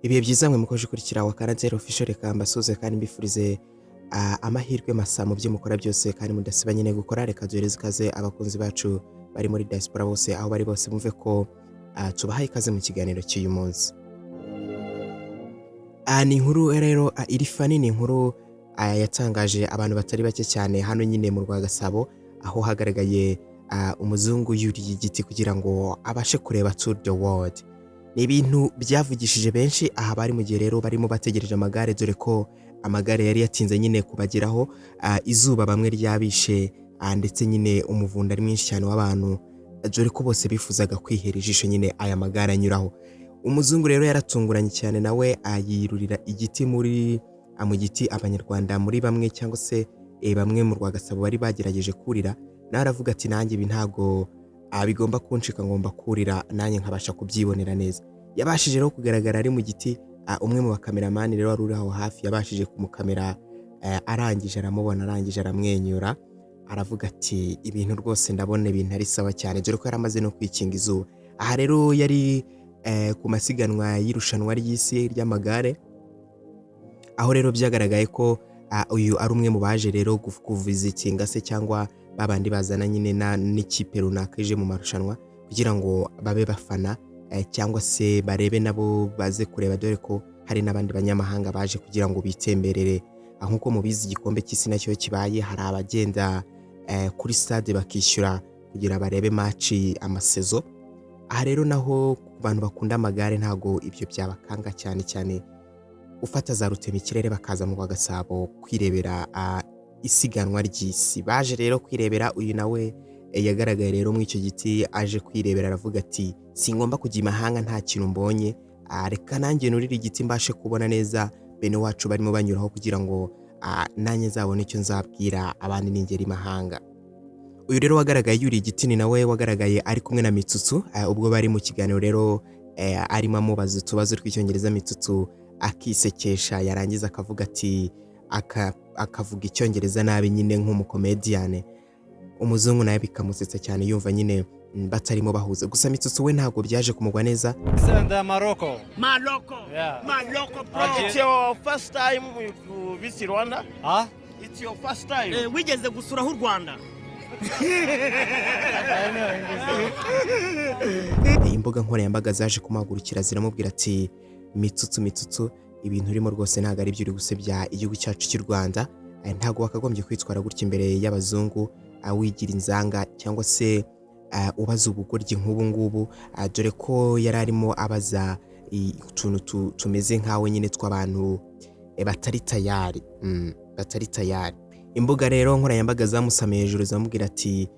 Ibihe byiza mwe mukomeje gukurikira wa Karanzeri Official. Reka mbasuhuze kandi mbifurize amahirwe masa mu byo mukora byose kandi mudasiba nyine gukora. Reka duhereze ikaze abakunzi bacu bari muri diaspora bose, aho bari bose, mumve ko tubahaye ikaze mu kiganiro cy'uyu munsi. Ni inkuru rero iri funny, ni inkuru yatangaje abantu batari bake cyane hano nyine mu rwa Gasabo, aho hagaragaye umuzungu yuriye igiti kugira ngo abashe kureba Tour the World. Ni ibintu byavugishije benshi. Aha bari mu gihe rero barimo bategereje amagare, dore ko amagare yari yatinze nyine kubageraho. Izuba bamwe ryabishe, ndetse nyine umuvunda ari mwinshi cyane w'abantu, dore ko bose bifuzaga kwihera ijisho nyine aya magare anyuraho. Umuzungu rero yaratunguranye cyane, nawe yirurira igiti muri mu giti Abanyarwanda muri bamwe cyangwa se bamwe mu Rwagasabo bari bagerageje kurira, nawe aravuga ati: "Nanjye ibi ntago bigomba kuncika, ngomba kurira nanjye nkabasha kubyibonera neza." Yabashije rero kugaragara ari mu giti. Umwe mu bakameramani rero wari uri aho hafi yabashije kumukamera, arangije aramubona, arangije aramwenyura, aravuga ati: "Ibintu rwose ndabona ibintu ari sawa cyane," dore ko yari amaze no kwikinga izuba. Aha rero yari ku masiganwa y'irushanwa ry'isi ry'amagare, aho rero byagaragaye ko uyu ari umwe mu baje rero kuvisitinga se cyangwa babandi bazana nyine n'ikipe runaka ije mu marushanwa kugira ngo babe bafana cyangwa se barebe nabo baze kureba, dore ko hari n'abandi banyamahanga baje kugira ngo bitemberere. Nk'uko mubizi, igikombe cy'isi nacyo kibaye, hari abagenda kuri stade bakishyura kugira barebe match amasezo. Aha rero naho ku bantu bakunda amagare ntago ibyo byabakanga cyane cyane ufata za rutemikirere bakaza mu Rwagasabo kwirebera isiganwa ry'isi. Baje rero kwirebera. Uyu nawe yagaragaye rero muri icyo giti aje kwirebera, aravuga ati: "Singomba kujya imahanga nta kintu mbonye. Reka nanjye nurire igiti mbashe kubona neza bene wacu barimo banyuraho, kugira ngo nanjye nzabone icyo nzabwira abandi ningera imahanga." Uyu rero wagaragaye yuriye igiti ni nawe wagaragaye ari kumwe na Mitsutsu, ubwo bari mu kiganiro rero, arimo amubaza utubazo tw'Icyongereza, Mitsutsu akisekesha, yarangiza akavuga ati akavuga Icyongereza nabi nyine nk'umukomediyane. Umuzungu nawe bikamusetsa cyane, yumva nyine batarimo bahuza. Gusa Mitsutsu we ntabwo byaje kumugwa neza. And Morocco. Morocco. Yeah. Morocco, bro. Algeria. It's your first time to visit Rwanda? Huh? It's your first time? Wigeze gusuraho u Rwanda? I know English. Imbuga nkoranyambaga zaje kumuhagurukira, ziramubwira ati: "Mitsutsu, Mitsutsu, ibintu urimo rwose ntabwo ari byo, uri gusebya igihugu cyacu cy'u Rwanda. Ntabwo wakagombye kwitwara gutya imbere y'abazungu, wigira inzanga cyangwa se ubaza ubugoryi nk'ubu ngubu," dore ko yari arimo abaza utuntu tumeze nkawe nyine tw'abantu batari tayari, batari tayari. Imbuga rero nkoranyambaga zamusamiye hejuru, zamubwira ati: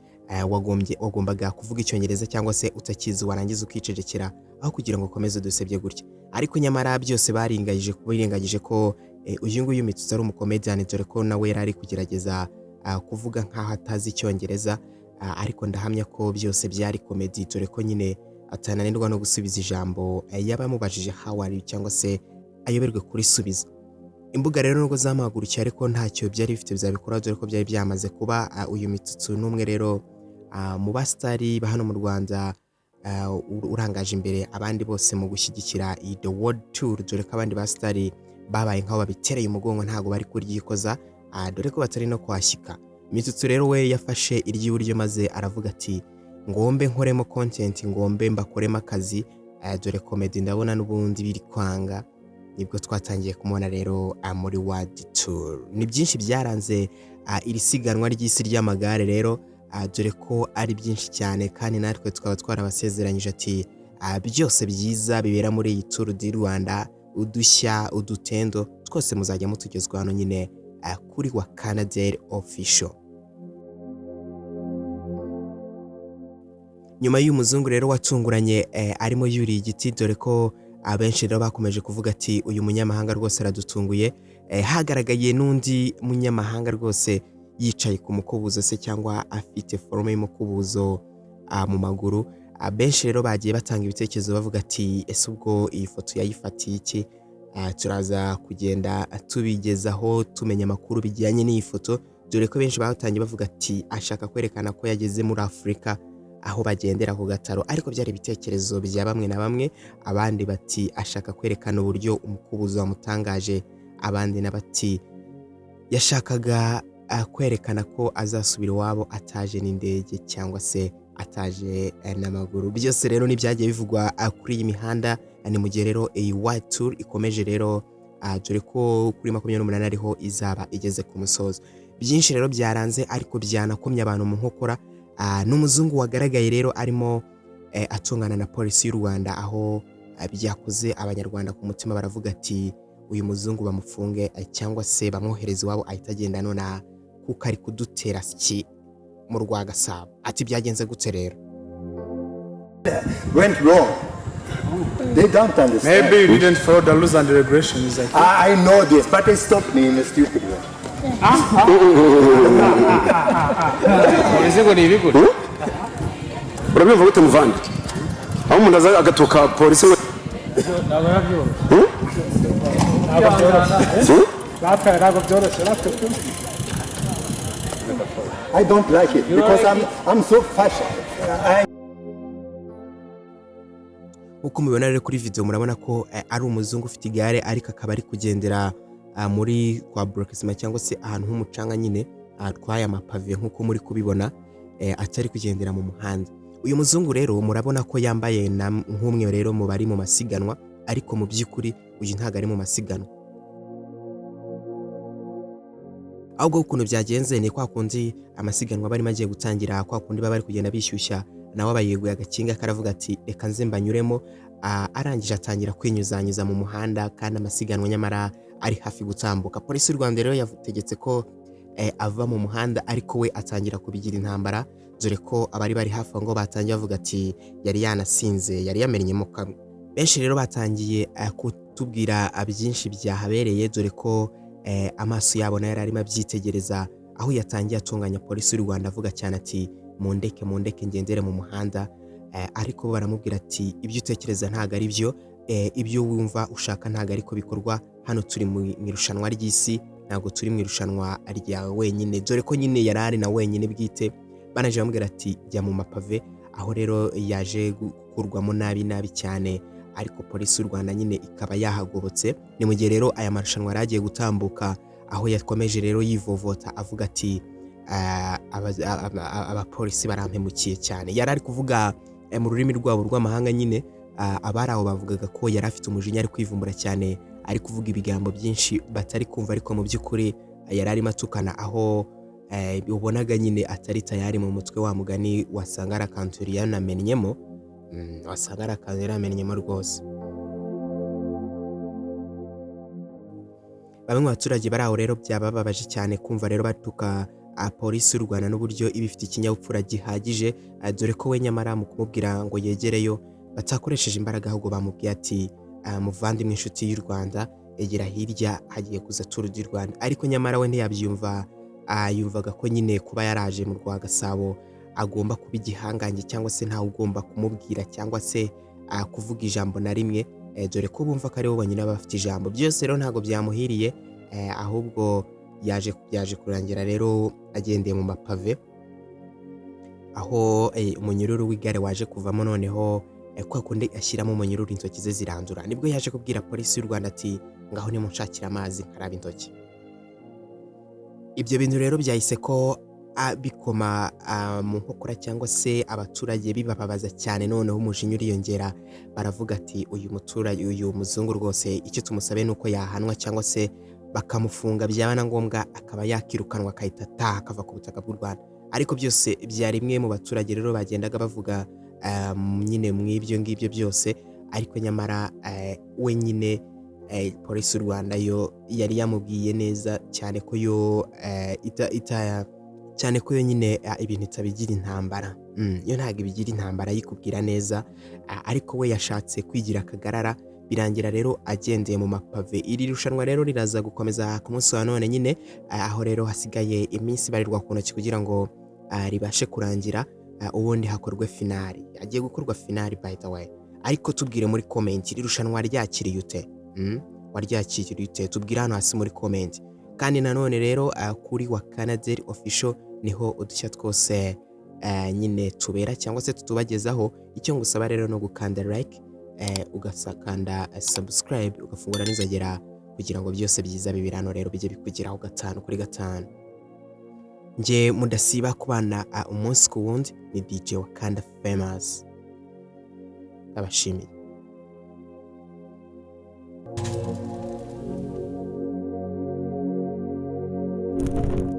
"Wagombaga kuvuga Icyongereza cyangwa se utakizi, warangiza ukicecekera aho kugira ngo ukomeze udusebye gutya." Ariko nyamara byose baringayije, birengagije ko uyu nguyu Mitsutsu ari umukomediyani, dore ko nawe yari ari kugerageza kuvuga nk'aho atazi Icyongereza, ariko ndahamya ko byose byari comedy, dore ko nyine atananirwa no gusubiza ijambo yaba amubajije "How are you?" cyangwa se ayoberwe kurisubiza. Imbuga rero nubwo zamuhagurukiye, ariko ntacyo byari bifite byabikora, dore ko byari byamaze kuba. Uyu Mitsutsu n'umwe rero mu basitari ba hano mu Rwanda urangaje imbere abandi bose mu gushyigikira iyi The World Tour, dore ko abandi basitari babaye nk'aho babitereye umugongo, ntabwo bari kuryikoza, dore ko batari no kuhashyika. Mitsutsu rero we yafashe iry'iburyo maze aravuga ati: "Ngombe nkoremo content, ngombe mbakoremo akazi, dore comedy ndabona n'ubundi biri kwanga." Nibwo twatangiye kumubona rero muri World Tour. Ni byinshi byaranze iri siganwa ry'isi ry'amagare rero, dore ko ari byinshi cyane, kandi natwe tukaba twarabasezeranyije ati byose byiza bibera muri iyi Tour du Rwanda, udushya, udutendo twose muzajya mutugezwa hano nyine kuri wa Canadel Official. Nyuma y'uyu muzungu rero watunguranye arimo yuriye igiti, dore ko abenshi rero bakomeje kuvuga ati: "Uyu munyamahanga rwose aradutunguye," hagaragaye n'undi munyamahanga rwose yicaye ku mukubuzo se cyangwa afite forme y'umukubuzo mu maguru. Abenshi rero bagiye batanga ibitekerezo bavuga ati: "Ese ubwo iyi foto yayifatiye iki?" Turaza kugenda tubigezaho, tumenya amakuru bijyanye n'iyi foto, dore ko benshi batangiye bavuga ati: "Ashaka kwerekana ko yageze muri Afurika." Aho bagendera ku gataro, ariko byari ibitekerezo bya bamwe na bamwe. Abandi bati ashaka kwerekana uburyo umukubuzo wamutangaje, abandi na bati yashakaga kwerekana ko azasubira iwabo ataje n'indege cyangwa se ataje n'amaguru. Byose rero n'ibyagiye bivugwa kuri iyi mihanda. Ni mu gihe rero iyi World Tour ikomeje rero, dore ko kuri 28 ariho izaba igeze ku musozo. Byinshi rero byaranze ariko byanakomye abantu mu nkokora n'umuzungu wagaragaye rero arimo atungana na polisi y'u Rwanda, aho byakoze Abanyarwanda ku mutima, baravuga ati uyu muzungu bamufunge cyangwa se bamwohereze iwabo ahita agenda nonaha, kuko ari kudutera ski mu rwa Gasabo. Ati byagenze gute rero? Went wrong. They don't understand. Maybe you didn't follow the rules and regulations. I think. I know this, but they stopped me in a stupid way. Polisi ngo ni ibiguri. Urabyumva gute muvandi, aho umuntu aza agatuka polisi ngo Ntabwo biba byoroshye. Ntabwo byoroshye. Natwe ntabwo byoroshye natwe tu. I don't like it because I'm so fashion. I Nk'uko mubibona rero kuri video, murabona ko ari umuzungu ufite igare, ariko akaba ari kugendera muri kwa burokisima cyangwa se ahantu h'umucanga nyine atwaye amapave, nk'uko muri kubibona, atari kugendera mu muhanda. Uyu muzungu rero murabona ko yambaye nk'umwe rero mu bari mu masiganwa, ariko mu by'ukuri uyu ntabwo ari mu masiganwa. Ahubwo ukuntu byagenze ni kwa kundi amasiganwa barimo agiye gutangira, kwa kundi baba bari kugenda bishyushya, nawe aba yeguye agakinga, karavuga ati reka nze mbanyuremo. Arangije atangira kwinyuzanyuza mu muhanda kandi amasiganwa nyamara ari hafi gutambuka. Polisi y'u Rwanda rero yategetse ko ava mu muhanda, ariko we atangira kubigira intambara, dore ko abari bari hafi aho ngo batangiye bavuga ati yari yanasinze, yari yamennyemo kamwe. Benshi rero batangiye kutubwira byinshi byahabereye, dore ko amaso yabo nayo yari arimo abyitegereza, aho yatangiye atunganya polisi y'u Rwanda, avuga cyane ati mundeke, mundeke ngendere mu muhanda. Ariko bo baramubwira ati ibyo utekereza ntabwo ari byo, ibyo wumva ushaka ntabwo ariko bikorwa hano. Turi mu irushanwa ry'isi, ntabwo turi mu irushanwa ryawe wenyine, dore ko nyine yari ari na wenyine bwite. Banaje bamubwira ati jya mu mapave, aho rero yaje gukurwamo nabi nabi cyane, ariko polisi y'u Rwanda nyine ikaba yahagobotse. Ni mu gihe rero aya marushanwa yari agiye gutambuka, aho yakomeje rero yivovota avuga ati abapolisi barampemukiye cyane. Yari ari kuvuga mu rurimi rwabo rw'amahanga nyine. Abari aho bavugaga ko yari afite umujinya, ari kwivumbura cyane, ari kuvuga ibigambo byinshi batari kumva, ariko mu by'ukuri yari arimo atukana, aho ubonaga nyine atari tayari mu mutwe. Wa mugani wasanga ari akantu yari yanamennyemo. Wasanga ari akantu yari yamennyemo rwose. Bamwe mu baturage bari aho rero byabababaje cyane kumva rero batuka polisi y'u Rwanda n'uburyo iba ifite ikinyabupfura gihagije, dore ko we nyamara mu kumubwira ngo yegereyo batakoresheje imbaraga, ahubwo bamubwiye ati muvandimwe, inshuti y'u Rwanda, egera hirya, hagiye kuza Tour du Rwanda. Ariko nyamara we ntiyabyumva. Yumvaga ko nyine kuba yaraje mu rwa Gasabo agomba kuba igihangange, cyangwa se ntawe ugomba kumubwira cyangwa se kuvuga ijambo na rimwe, dore ko bumva ko aribo bonyine baba bafite ijambo. Byose rero ntabwo byamuhiriye, ahubwo yaje kurangira rero agendeye mu mapave, aho umunyururu w'igare waje kuvamo. Noneho kwa kundi ashyiramo umunyururu intoki ze zirandura, nibwo yaje kubwira polisi y'u Rwanda ati ngaho nimunshakire amazi nkaraba intoki. Ibyo bintu rero byahise ko bikoma mu nkokora cyangwa se abaturage bibababaza cyane, noneho umujinya uriyongera, baravuga ati uyu muturage, uyu muzungu rwose icyo tumusabe ni uko yahanwa cyangwa se bakamufunga, byaba na ngombwa akaba yakirukanwa, akahita ataha akava ku butaka bw'u Rwanda. Ariko byose byari bimwe mu baturage rero bagendaga bavuga nyine mu ibyo ngibyo byose, ariko nyamara we nyine polisi y'u Rwanda yo yari yamubwiye neza cyane ko yo ita cyane ko yo nyine ibintu itabigira intambara. Yo ntabwo ibigira intambara, yikubwira neza, ariko we yashatse kwigira akagarara, birangira rero agendeye mu mapave. Iri rushanwa rero riraza gukomeza ku munsi wa none nyine, aho rero hasigaye iminsi ibarirwa ku ntoki kugira ngo ribashe kurangira, ubundi hakorwe finali. Hagiye gukorwa finali, by the way. Ariko tubwire muri comment, iri rushanwa ryakiriye ute? Waryakiriye ute? Tubwire hano hasi muri comment. Kandi nanone rero kuri wa Canadel Official niho udushya twose. nyine tubera cyangwa se tutubagezaho. Icyo ngusaba rero no gukanda like, ugasakanda subscribe, ugafungura n'inzogera kugira ngo byose byiza bibiri hano rero bijye bikugeraho gatanu kuri gatanu. Njye mudasiba kubana umunsi ku wundi ni DJ Wakanda Famous, ndabashimiye.